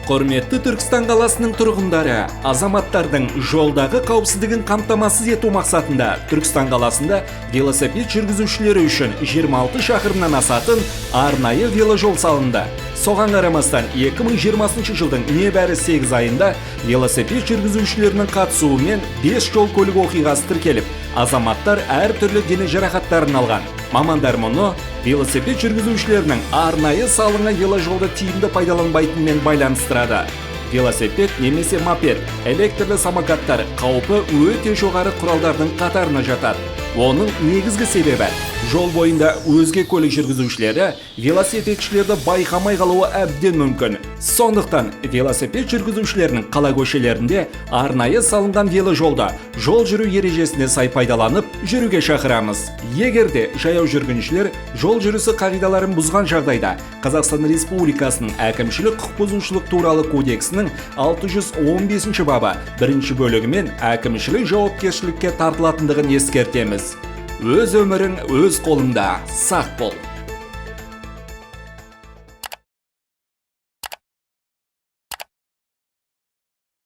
Құрметті Түркістан қаласының тұрғындары, азаматтардың жолдағы қауіпсіздігін қамтамасыз ету мақсатында Түркістан қаласында велосипед жүргізушілері үшін 26 шақырымнан асатын арнайы веложол салынды. Соған қарамастан 2020 жылдың небәрі 8 айында велосипед жүргізушілерінің қатысуымен 5 жол көлік оқиғасы тіркеліп, азаматтар әртүрлі дене жарақаттарын алған. Мамандар мұны велосипед жүргізушілерінің арнайы салынған веложолды тиімді пайдаланбайтынымен байланыстырады. Велосипед немесе мопед, электрлі самокаттар қаупі өте жоғары құралдардың қатарына жатады. Оның негізгі себебі жол бойында өзге көлік жүргізушілері велосипедшілерді байқамай қалуы әбден мүмкін. Сондықтан велосипед жүргізушілерінің қала көшелерінде арнайы салынған веложолда жол жүру ережесіне сай пайдаланып жүруге шақырамыз. Егер де жаяу жүргіншілер жол жүрісі қағидаларын бұзған жағдайда, Қазақстан Республикасының әкімшілік құқық бұзушылық туралы кодексінің 615 бабы бірінші бөлігімен әкімшілік жауапкершілікке тартылатындығын ескертеміз. Өз өмірің өз қолыңда, сақ бол.